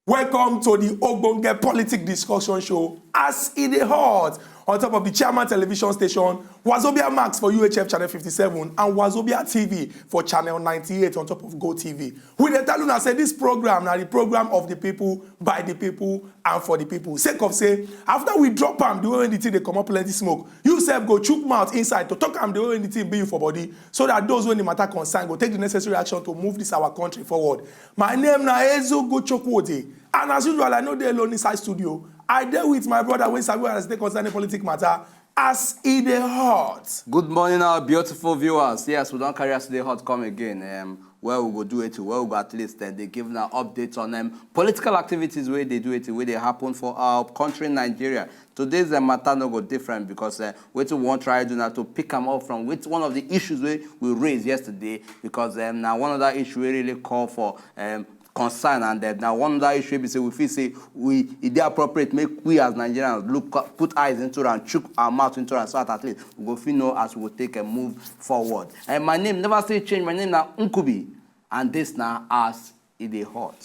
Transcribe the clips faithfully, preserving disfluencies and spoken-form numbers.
Welcome to the Ogbonge Politic Discussion Show, as e dey hot, on top of the Chairman Television Station, Wazobia Max for U H F Channel fifty-seven, and Wazobia T V for Channel ninety-eight, on top of Go T V. We dey tell una say this program na the program of the people, by the people, and for the people. Sake of say, after we drop am, the way the thing dey comot plenty smoke, you sef go chook mouth inside to talk am the way the thing be you for body, so that those wey the matter concern go take the necessary action to move this our country forward. My name na Ezo Gochokwode, and as usual, I no dey alone inside studio. I dey with my brother wey sabi as e take concern the politic matter, as e dey hot. Good morning, our beautiful viewers. Yes, we don carry as e dey hot come again. Um, where we go do it, where we go at least uh, dey give una update on um, political activities wey dey do it, wey dey happen for our country, Nigeria. Today's uh, matter no go different because uh, wetin we wan try do na to pick am up from with one of the issues wey we raise yesterday, because um, na one other issue wey really call for um, concern, and uh, na one other issue wey be say we feel say we e dey appropriate make we as Nigerians look, put eyes into am, chook our mouth into am, so that at least we go fit know as we go take a move forward. And my name never still change. My name na Nkubi, and this na as e dey hot.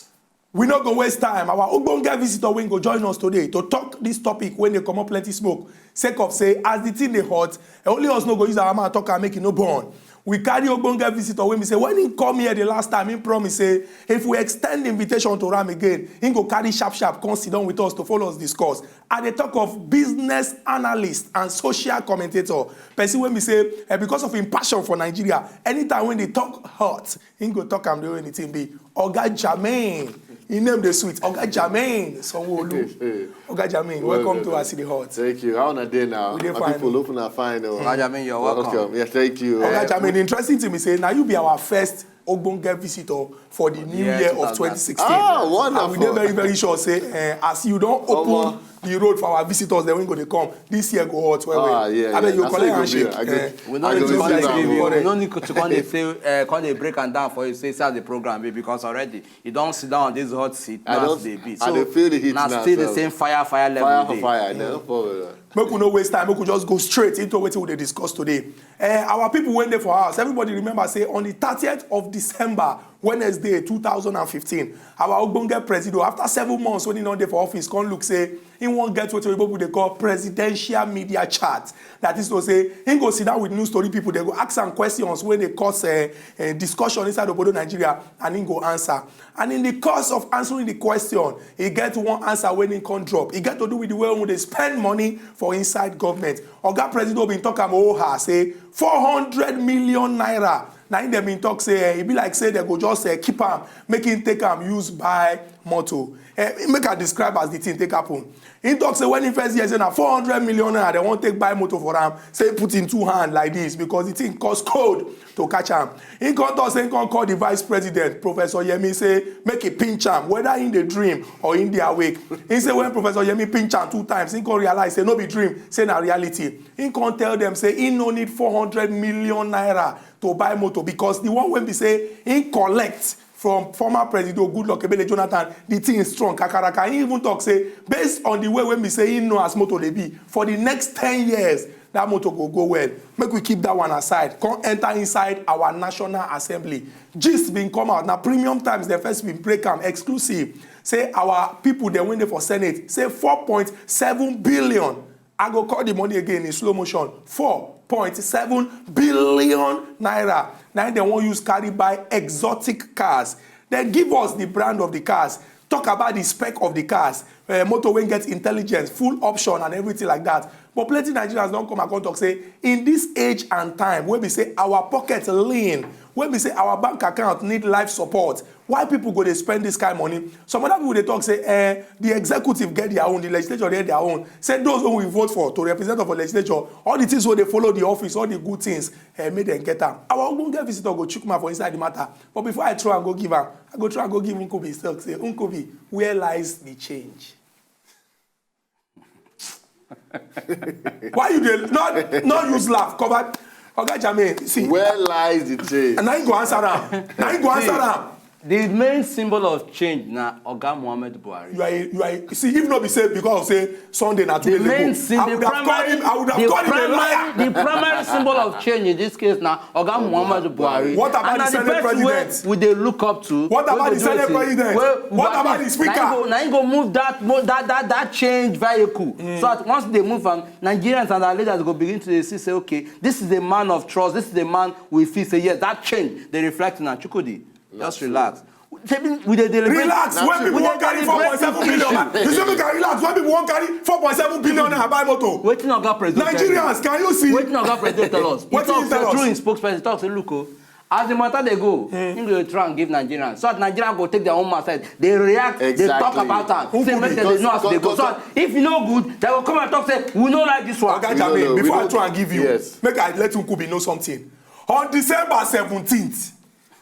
We no go waste time. Our ogbonge visitor wey go join us today to talk this topic wey dey comot plenty smoke, sake of say, as the thing dey hot, only us no go use our mouth talk and make e no burn. We carry ogbonge visitor wey be say, when he come here the last time, he promise say if we extend invitation to am again, he go carry sharp sharp come sit down with us to follow us discuss. I dey talk of business analyst and social commentator, person wey be say, eh, because of him passion for Nigeria, anytime wey dey talk hot, he go talk am the way the thing be. Oga Jermaine, him name dey sweet. Oga Jermaine Sanwo-Olu. Oga Jermaine, welcome to As E Dey Hot. Thank you. How una dey now? We dey My fine. People, open our fine. Oh. Oga Jermaine, you're welcome. Yeah, thank you. Oga Eh, Jermaine, the interesting thing is say now you be our first ogbonge visitor for the new Yeah, year of two thousand. twenty sixteen. Ah, And we wonderful. dey very very sure say, eh, as you don open Omo. the road for our visitors, then we go dey come. This year go hot well well. Ah, yeah, Abeg, yeah. you Na so collect e go handshake. be. I go, Eh, I go you receive collect am. handshake. We Correct. no need to come dey say, uh, come dey break am down for you, say, see as the program be, because already you don sit down on this hot seat. I Now don, as they be. I dey feel the heat Na now, still the so same fire, fire level. Fire for dey. fire. No problem. Make we no waste time, make we just go straight into wetin we dey discuss today. Eh, our people wey dey for house, everybody remember say on the thirtieth of December, Wednesday, two thousand and fifteen, our ogbonge presido, after seven months wey he don dey for office, come look say he wan get wetin oyibo people dey call presidential media chat. That is to say, he go sit down with news story people, they go ask am questions wey dey cause eh, eh, discussion inside obodo Nigeria, and he go answer. And in the course of answering the question, he get one answer wey he come drop. E get to do with the way we dey spend money for inside government. Oga Presido bin talk am, oh ha, say four hundred million naira. Na him dem bin talk say, eh, e be like say dem go just eh, keep am, make him take am use buy motor. Eh, make I describe as the thing take happen. He talk say when he first hear say na four hundred million naira dem wan take buy motor for am, say he put him two hand like this because the thing cost code to catch am. He come talk say he come call the vice president, Professor Yemi, say make he pinch am, whether he dey dream or he dey awake. He say when Professor Yemi pinch am two times, he come realize say no be dream, say na reality. He come tell them say he no need four hundred million naira to buy motor because the one wey be say he collect from former Presido Goodluck Ebele Jonathan, the thing strong kakaraka. He even talk say based on the way wey be say he know as motor dey be, for the next ten years, that motor go go well. Make we keep that one aside. Come enter inside our National Assembly. Gist bin come out. Na premium times dem first bin break am exclusive. Say our people dem wey dey for Senate, say four point seven billion. I go call the money again in slow motion. Four point seven billion naira. Na im dem wan use carry buy exotic cars. Then give us the brand of the cars. Talk about the spec of the cars. Eh, motor wey get intelligence, full option and everything like that. But plenty Nigerians don come and come talk say, in this age and time, wey be say our pocket lean, wey be say our bank account need life support, why people go dey spend this kind money? Some other people dey talk say, eh, the executive get their own, the legislature get their own. Say those wey we vote for to represent us for legislature, all the things wey dey follow the office, all the good things, eh, make dem get am. Our ogbonge visitor go chook mouth for inside the matter. But before I throw am go give am, I go throw am go give Nkubi. Talk say, Nkubi, where lies the change? Why you dey not not use laugh cover? Oga Jermaine, see. Where lies the change? And na him go answer am. Na him go answer am. The main symbol of change na Oga Muhammadu Buhari. You are, a, you are. A, see, if not be said because say Sunday na two days ago, I would have called him. I would have called him a liar. The primary symbol of change in this case na Oga Muhammadu Buhari. What about the Senate president? We dey look up to. What about the Senate president? What about the speaker? Na him go move that that that that change vehicle. So that once they move am, Nigerians and our leaders go begin to dey see say, okay, this is a man of trust. This is a man we feel say yes, that change dey reflect na Chukwudi. Just relax. Shebi we dey deliberate. Relax. When people wan carry four point seven billion, you say make I relax. When people wan carry four point seven billion naira buy motor. Wetin Oga President tell you? Nigerians, can you see? Wetin Oga President tell us? He talk say through him spokesperson, he talk say, look o, as the matter dey go, him go try and give Nigerians so that Nigerians go take their own mindset, dey react, dey talk about am, say make dem dey know as e dey go. So that if e no good, dem go come and talk say we no like this one. Oga Jame, before I try and give you, make I let Nkubi know something. On December seventeenth,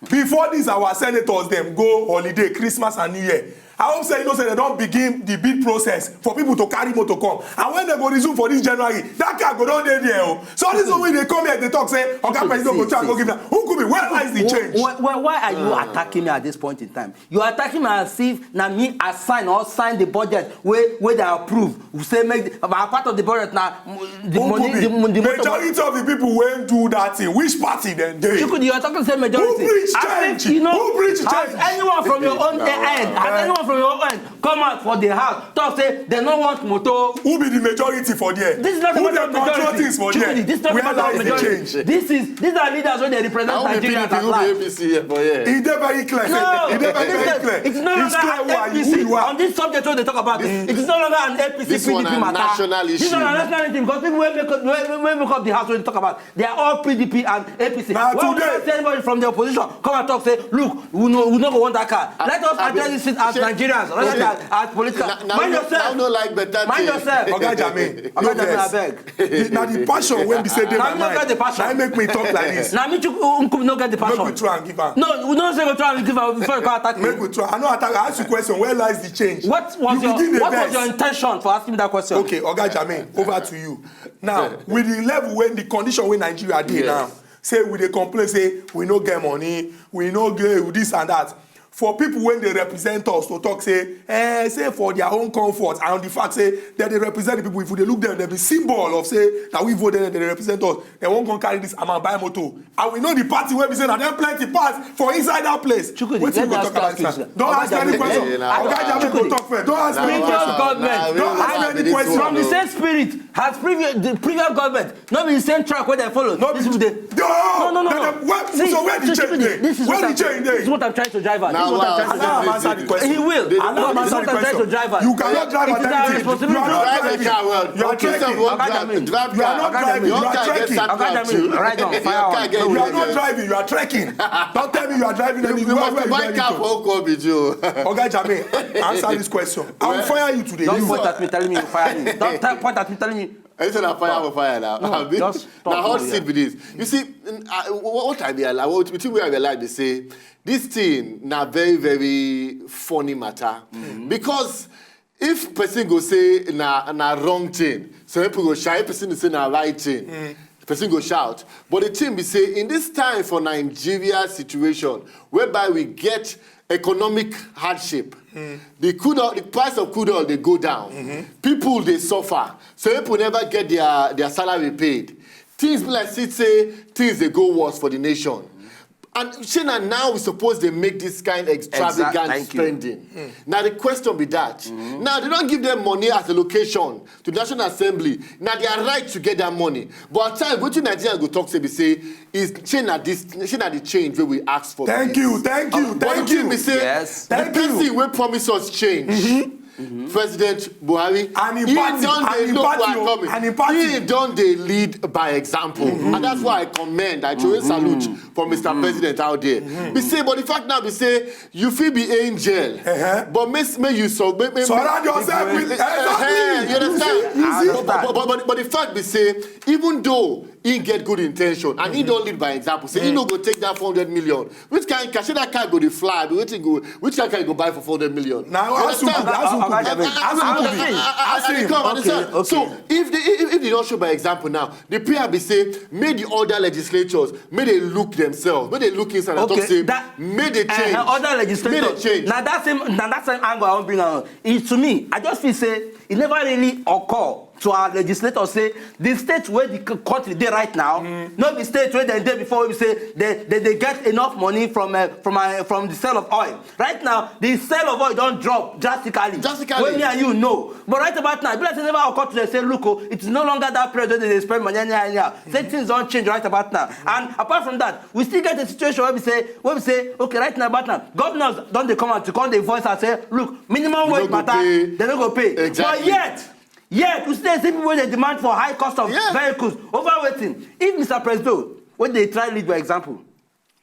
before this our senators dem go holiday, Christmas and New Year, I hope say you know say dem don begin the bid process for people to carry motor come, and when dem go resume for this January, that car go don dey there o. So this one wey dey come here dey talk say Oga President go try go give na Nkubi, where lies the change? Why, why, why are you attacking me at this point in time? You are attacking me as if na me assign or sign the budget wey wey dey approve. We say make the, our part of the budget na the money, the, the money. Majority of the people wey do that thing, which party dem dey? Chukwudi, you are talking say majority. Who preach change? Who preach change? Has anyone from your own end? Has anyone from your own end come out for the house talk say dem no want motor? Who be the majority for there? This is not about majority. Who dey control things for there? Chukwudi, this is not about majority. This is, these are leaders wey dey represent Nigerians at large. E dey very clear. No, e dey very clear. It's no longer an APC on this subject wey dey talk about. It is no longer an APC PDP matter. This one na national issue. This one na national issue because people wey make up, wey, wey make up the house wey dey talk about, they are all PDP and APC. Why would you see anybody from the opposition come and talk say, look, we no, we no go want that car. Let us address this shit as Nigerians rather than as political. Mind yourself. Mind yourself. Oga Jame, Oga Jame, abeg. Na the passion wey be say dey my mind na make me talk like this. Na me Chukwudi no get the passion. Make we try and give am. No, we no say go try and give am before you come attack me. Make we try. I no attack. I ask you question. Where lies the change? What was your, what was your intention for asking me that question? Okay, Oga Jame, over to you. Now, with the level wey the condition wey Nigeria dey now, say we dey complain say we no get money, we no get this and that. For people wey dey represent us to talk say, eh, say for their own comfort and the fact say dem dey represent the people, if we dey look dem, dem be symbol of say na we vote dem, dem dey represent us. Dem wan come carry this amount buy motor, and we know the party wey be say na dem plenty pass for inside that place. Chukwudi, wetin you go talk about this? Don ask me any question. Oga Jame go talk first. Don ask me any question. Previous government. Don ask me any question. From the same spirit, has previous, the previous government No be the same track wey dem follow. No be today. No, no, no, no. So where the change dey? Where the change dey? This is what I'm trying to drive at. This is what I'm trying to drive at. He will. This is what I'm trying to drive at. You cannot drive at anything. You are not driving. You are trekking. You are not driving. You are trekking. You are not driving. You are trekking. Don't tell me you are driving anywhere. You must buy car for Okobi, Joe. Oga Jame, answer this question. I will fire you today. Don't point at me telling me you fire me. Don't point at me telling me. I say na fire for fire now. No, just talk. Na hot seat be this. You see, n- I- wh- what I realize, what the thing wey I realize be say this thing na very, very funny matter, because if person go say na na wrong thing, some people go shout. If person say na right thing, person go shout. But the thing be say in this time for Nigeria situation, whereby we get economic hardship, the crude oil, the price of crude oil dey go down. People dey suffer. Some people never get their their salary paid. Things be like see say things dey go worse for the nation. And shey na now we suppose dey make this kind extravagant spending? Na the question be that. Now they don give them money as allocation to the National Assembly. Na their right to get that money. But at times, wetin Nigerians go talk say be say is shey na this, shey na the change wey we ask for. Thank you, thank you, thank you. But the thing be say, the person wey promise us change, President Buhari, he don dey look who are coming. He don dey lead by example, and that's why I commend, I truly salute for Mister President out there. Be say, but the fact now be say you fit be angel, but make make you so make make. Surround yourself with, exactly. You understand? But but but but the fact be say, even though He get good intention and he don't lead by example. Say he no go take that four hundred million. Which kind cash that car go dey fly? Which go which kind car go buy for four hundred million? Now, how soon could how soon could how soon could So if they if, if they don't show by example now, the P R B say make the other legislatures may they look themselves, may they look inside and okay, talk say that, may they change. Uh, other legislators. May they change. Now that same now that same angle I want bring on. It, to me, I just feel say it never really occur to our legislators say the state where the country dey right now, mm. Not the state where they dey before we say they, they, they get enough money from uh, from uh, from the sale of oil. Right now, the sale of oil don't drop drastically. Drastically. When me and you know. But right about now, people say never occur to them say, look, oh, it's no longer that period that they spend money anyhow. Mm-hmm. Say things don't change right about now. Mm-hmm. And apart from that, we still get a situation where we say, where we say, okay, right now about now, governors don't they come out to come the voice and say, look, minimum wage matter, they don't go pay. Exactly. But yet, Yet, we still see people wey dey demand for high cost of yeah. vehicles, overweighting. If Mister Presido, when they try lead by example,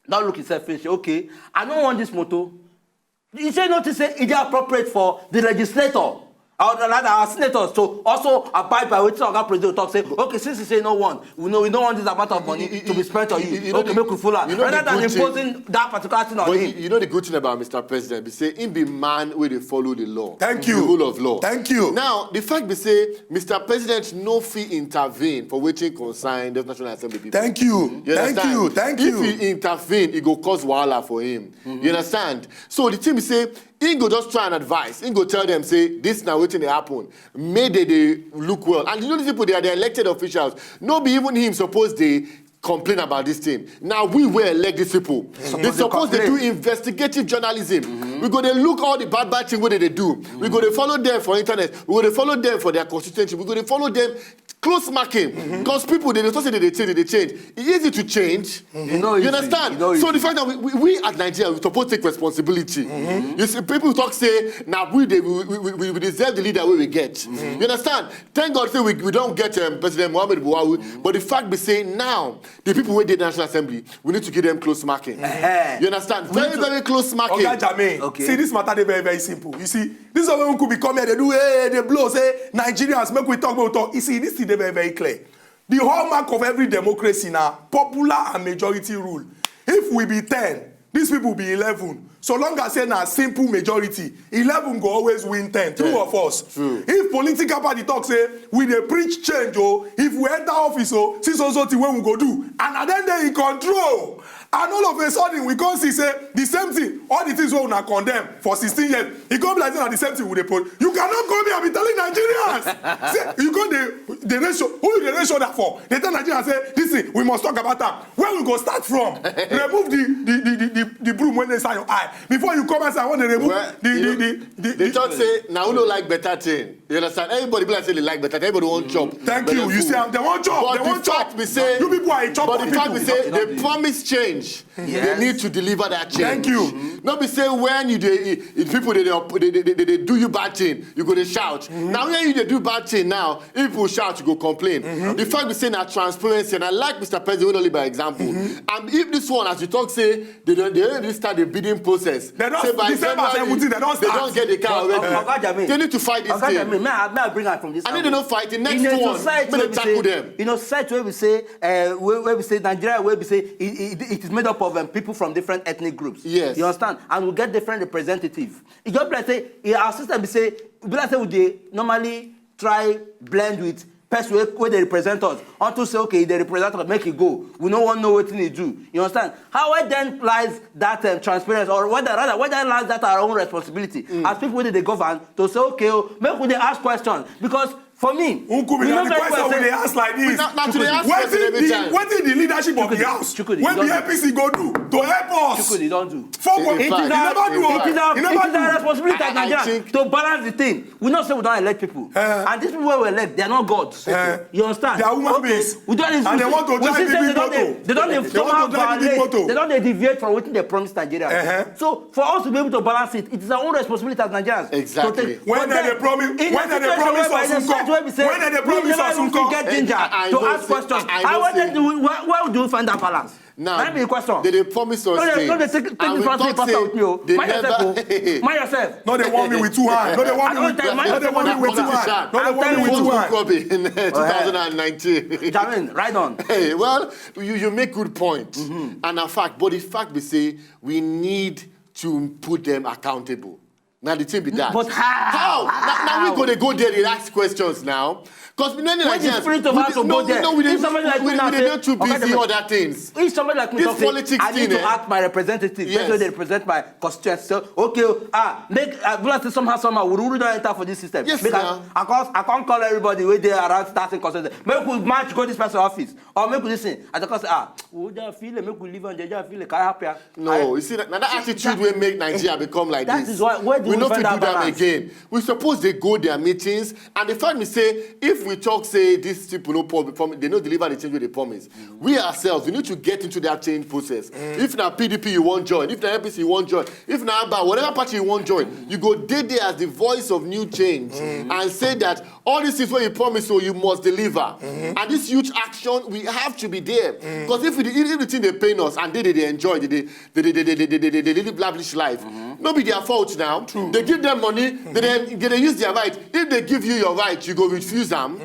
now look himself finish, okay, I don't want this motor. You say notice say it is appropriate for the legislator, or rather our senators to also abide by wetin Oga Presido talk say, okay, since you say no one, we know we don't want this amount of money to be spent on you. You know okay, the, make we full am. You know rather than imposing thing. That particular thing on him. You, you know the good thing about Mister President, be say him be man wey dey follow the law. Thank you. The rule of law. Thank you. Now, the fact be say Mister President no fit intervene for wetin concern the National Assembly people. Thank you. You understand? Thank you. Thank you. If he intervene, it go cause wahala for him. Mm-hmm. You understand? So the thing be say he go just try and advise. He go tell them say this na wetin dey happen. May they dey look well. And you know these people, they are the elected officials. No be even him suppose dey complain about this thing. Now we will elect these people. They suppose they do investigative journalism. Mm-hmm. We go they look all the bad bad thing wey they dey do. Mm-hmm. We go they follow them for internet. We go they follow them for their constituency. We go they follow them close marking because mm-hmm. people they don't say they change, they change. It's easy to change. Mm-hmm. You, know you understand? You know so the fact that we, we, we at Nigeria we suppose take responsibility. Mm-hmm. You see, people talk say now we they we, we, we, we deserve the leader we will get. Mm-hmm. You understand? Thank God say we, we don't get um, President Muhammad Buhari, mm-hmm. But the fact be saying now the people wey dey National Assembly, we need to give them close marking. Uh-huh. You understand? Very, very close marking. Oga Jame, okay. See, this matter dey very, very simple. You see, this is when we could be come here, they do, hey, they blow, say, Nigerians, make we talk, make we talk. You see, this thing dey very, very clear. The hallmark of every democracy now, popular and majority rule. If we be ten, these people be eleven. So long as say na simple majority, eleven go always win ten. True or false? True. If political party talk say we dey preach change o, if we enter office o, see so so thing wey we go do, and na dem dey in control, and all of a sudden we come see say the same thing, all the things wey una condemn for sixteen years, e come be like say na the same thing we dey pro. You cannot come here and be telling Nigerians say you go dey dey raise sho-, who you dey raise shoulder for? Dey tell Nigerians say this thing we must talk about am. Where we go start from? Remove the the the the the, the broom wey dey inside your eye before you come outside. I wan dey remove well, the, the, the the the. They talk say na who no like better thing. You understand? Everybody be like say they like better thing. Everybody wan chop. Thank you. You see, they wan chop. But they wan chop. Be say, you people are chop. But the fact be say they promise change. Yes. They need to deliver that change. Thank you. Not be say when you dey, if people they, they, they, they, they do you bad thing, you go to shout. Mm-hmm. Now when you dey do bad thing now, if people shout, you go complain. Mm-hmm. The fact we say na transparency, and I like Mister President, we only by example. Mm-hmm. And if this one, as you talk, say they don't, they don't even start the bidding process. They don't. Say by December seventeen, they don't start. They don't get the car already. Oga Jame, they need to fight this thing. Oga Jame, may I, may I bring out from this? I need to know fight the next one. May they tackle them. You know, society where we say, uh, where, where we say Nigeria, where we say it, it, it is made up of um, people from different ethnic groups. Yes. You understand? And we get different representatives. It just be like say, eh, our system be say, be like say we dey normally try blend with person wey, wey dey represent us. Unto say, okay, they represent us, make it go. We no wan know wetin e do. You understand? How where then lies that um, transparency, or whether rather whether lies that our own responsibility as people wey dey govern to say, okay, oh, make we dey ask questions because for me, who could be we know the very question well we say dey ask like this? Na, na to dey ask question every time. Wetin the leadership of the house, Chukwudi, wey be A P C go do to help us? Chukwudi don do. For what? It is our, it is our, it is our responsibility as Nigerians to balance the thing. We know say we don elect people, and these people wey we elect, they are not gods. You understand? They are human beings. We don, and they want to drive the big motor. They don dey somehow violate. They don dey deviate from wetin they promise Nigerians. So for us to be able to balance it, it is our own responsibility as Nigerians. Exactly. When they promise, when they promise us, when they promise us, we get ginger to ask questions. How do we, where, where do we find that balance? Now, That be the question. They dey promise us No, they, things. no, they take, take And this we one talk take pass say out me. Oh. they Mind never. Yourself. Oh. Mind yourself. No, they want me with two hands. No, they want me I with don't two tell hands. No, they want me with two hands. No, they I'm want me telling with you. two hands. Probably in two thousand and nineteen. Jamin, right on. Hey, well, you, you make good point. And a fact, but the fact we say we need to put them accountable. Now the thing be that. But how? How? Now, now we How? Go they go there, they ask questions now. Because many What is Nigerians, spirit of we how dey- to no, go there? No, we dey If somebody like we, you now we dey say, dey too "Okay, busy let me-" other things. If somebody like me This talk say, politics I need thing, to eh? Act my representative. Yes. That's why they represent my constituency. So, okay, oh, ah, make uh, Bola say somehow, somehow, we really don't enter for this system. Yes, make I, now. I can't, I can't call everybody where they around starting constituency. Make we march go this person office or make we listen. I just say, ah, we just feel it. Make we live on. Just feel it. Can I help you? No, you see, now that attitude will make Nigeria become like That this. Is why. Where do We we, no find fit do that that balance? Again. We suppose they go their meetings, and the fact we say if we talk say these people no prom- prom- they no deliver the change wey they promise. We ourselves we need to get into that change process. If na P D P you wan join, if na A P C you wan join, if na ABGA, whatever party you wan join, you go dey there as the voice of new change and say that all these things wey you promise, so you must deliver. And this huge action, we have to be there. Because if, we, if the thing dey pain us and they dey dey enjoy, they dey they dey they dey they dey they dey live lavish life. No be their fault now. They give them money, they dey they dey use their right. If they give you your right, you go refuse am.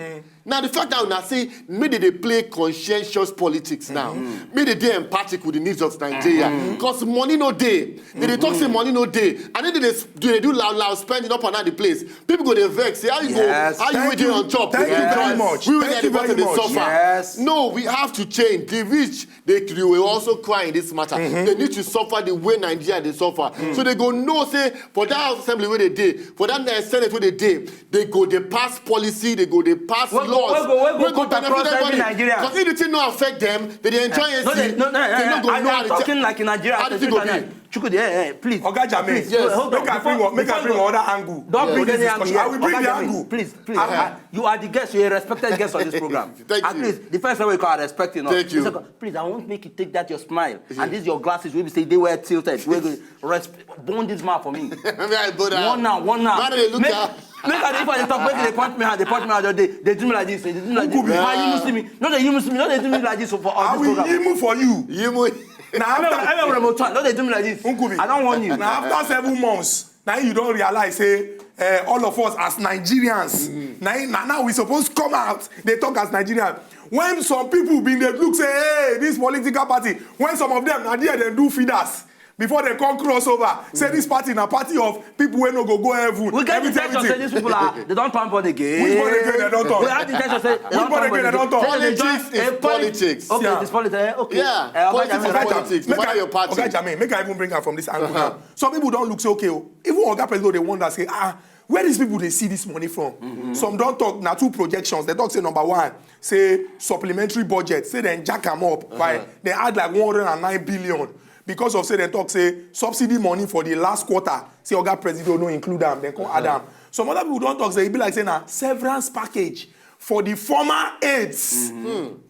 Now the fact that una say make they dey play conscientious politics now, make they dey empathic with the needs of Nigeria, because money no dey. They dey talk say money no dey, and then they dey s- they dey do loud loud spending up and down the place. People go dey vex say how you Yes. go how you Thank wey dey you. On top. Thank you Yeah. very much. We wey Thank dey you vote very dey much. Suffer. Yes. No, we have to change. The rich they will also cry in this matter. They need to suffer the way Nigeria dey suffer, so they go know say for that House Assembly wey they dey, for that uh, Senate wey they dey, they go dey pass policy, they go dey pass Wey go- laws wey go- wey go wey go cut benefit across every everybody. Nigerian. Because if the thing no affect them, they dey enjoy No, AC. they, no, no, They no go I, know I how am the talking thing- like in Nigeria. how the thing go be. Chukwudi, eh, eh, please. Oga Jamin, Please, Yes. hold on. Make I Before- bring one, make I before bring you go- another angle. Don't for bring this any angle discussion. here. I will bring Oga the Jamin, angle. Please, please. Uh-huh. Uh, you are the guest. You're a respected guest on this program. Thank At you. Least the first way you can respect you. Know. Thank you. The second- Please, I won't make you take that your smile and this your glasses. Will be say they were tilted. We go resp- bone this man for me. Very brother. One now, one now. Man, they look Make- at- Make I dey for the talk, make they point me hand, they point me hand, they, they do me like this, they do me like this. Kubi. Why you see me? No, they you see me, no they do me like this for, for I on this will program. yimu for you. Yimu. Now I remember, after, I remember Remotan, no they do me like this. Nkubi. I don't want you. Now after seven months, now you don't realize say uh, all of us as Nigerians, now, now, now we supposed come out, they talk as Nigerians. When some people been they look say, hey, this political party, when some of them now there they do feeders. Before they come cross over, say this party na party of people wey no go go heaven. We get the Everything, impression say everything. These people are they don't turn born again. Which born again they don't turn? We have the impression say they Which don't born turn again they don't turn? Say they Politics join is a polit- politics. Okay, Yeah. it's politics. Eh? Okay. Yeah, Eh, Oga politics Jamin, is Oga Jamin, politics. Make What I- are your party? Oga Jamin, make I even bring am from this angle now. Some people don't look say okay, oh, even Oga President they wonder say ah, where these people they see this money from? Some don't talk now two projections. They talk say number one, say supplementary budget, say then jack am up by they add like one hundred and nine billion because of say they talk say subsidy money for the last quarter. Say Oga President no include them, then come add them. Some other people don't talk say it be like say na severance package for the former aides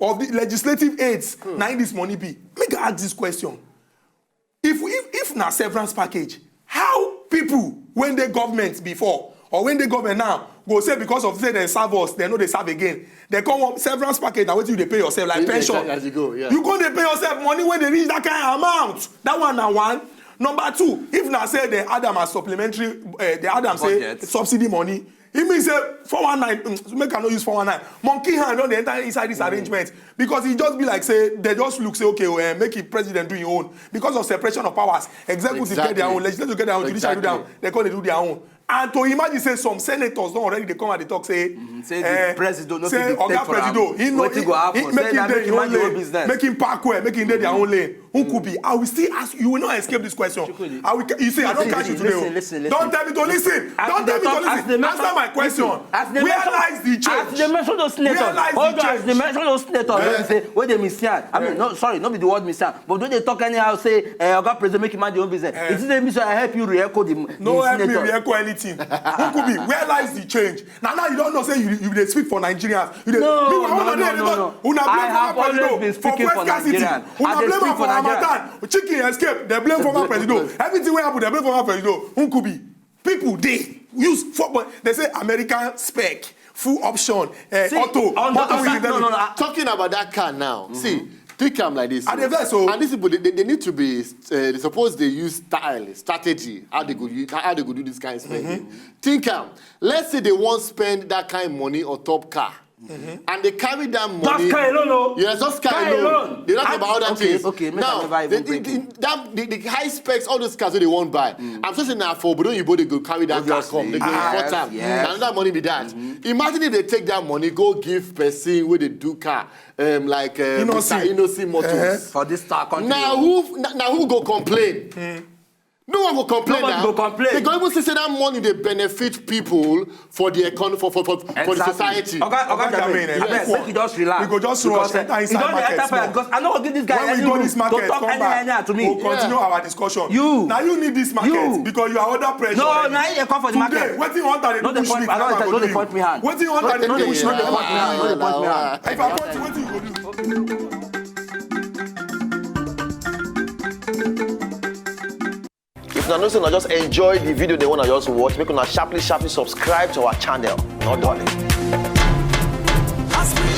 of the legislative aides. Now this money be. Make I ask this question. If if if na severance package, how people when they government before or when they government now go say because of say they serve us, they know they serve again. They come up severance package now. What you they pay yourself like You dey pension? As you go, yeah. You go they pay yourself money when they reach that kind of amount. That one na one. Number two, if na say they add them as supplementary, uh, they add them say Budget. Subsidy money. He mean say four one nine, mm, make I no use four one nine. Monkey hand don dey enter inside this arrangement because e just be like say they just look say okay, oh, eh, make the president do him own because of separation of powers. Executive get their Exactly. Own, legislative get their own, judiciary do their own. Exactly. They come dey do their own. And to imagine say some senators don already dey come and dey talk say, Say the eh, president no say fit dictate Oga for am. Presido, he no, Wetin he, go happen? he make Say him na dey make him him own mind him own lane, business. Make him park well, make him dey their own lane. Who could be? I will still ask you. You will not escape this question. Chukwudi, I will. You see, I don't listen, catch you today. listen, listen, listen, Don't listen. tell me to listen. As Don't they tell me to talk- as listen. they mention- Answer my question. As they Where mention- lies the change? As they mention those senators, Where lies hold the on, as they change? mention those senators, Eh? they say, where they miss here. I mean, no, sorry, not be the word miss here, but don't they talk anyhow? Say, uh, Oga President, make him mind your own business. Eh. It is a mission. I help you re-echo the, the No help me senator. Re-echo anything. Who could be? Where lies the change? Now, now you don't know say you you dey speak for Nigerians. You dey, No, meanwhile, no, una no, dey no, talk, no. Una blame I have former always Presido been for speaking First for Gas City. Nigerians. Una I dey blame speak am for for Nigerians. Harmattan. Chicken escape. They blame former Presido. Everything wey happen, they blame former Presido. Who could be? People dey use for, but they say American spec, full option, uh, See, auto, on the- motor on with that- no, no, everything. no, I- Talking about that car now, see, Think am like this. I dey vex o. And these people, they, they, they need to be, uh, they suppose they use style, strategy, how they go use, how they go do this kind of spending. Think am. Let's say they wan spend that kind money on top car. And they carry that money. Just car alone, no. Yes, just car, Car alone. Alone. They don't talk Ah, about other okay, things. Okay, make Now, I never the, even the, break the, it. that, the, the high specs, all those cars that they won't buy. I'm sure say now for Obodo Oyibo they go carry that Obviously. car come. They go Yes, import am. yes. Na another money be that. Imagine if they take that money, go give person where they do car, um, like uh, Innoson. Mister Innoson Motors. Eh. For this star country. Now who, now, now who go complain? No one go complain Nobody now. Go complain. They go even say that money they benefit people for the econ for for for, for the Exactly. society. Oga, Oga Oga Jermaine, Jermaine, eh, abeg, look, make you just relax. We go just Because, rush eh, enter you inside don dey market enter fire small. because I no go give this guy When we any go room this to market, talk come anyhow back, anyhow to me. We'll continue You, our discussion. you, Now you need this market you. Because you are under pressure. No, already. na you dey come for the Today, market. Wetin you want to No do? dey point, I don't, no dey point me hand. Wetin you want to do? No dey point me hand. No dey point me hand. If I point you, wetin you go do? If una know say una just enjoy the video, they wanna just watch, make una sharply, sharply subscribe to our channel. No darling. As we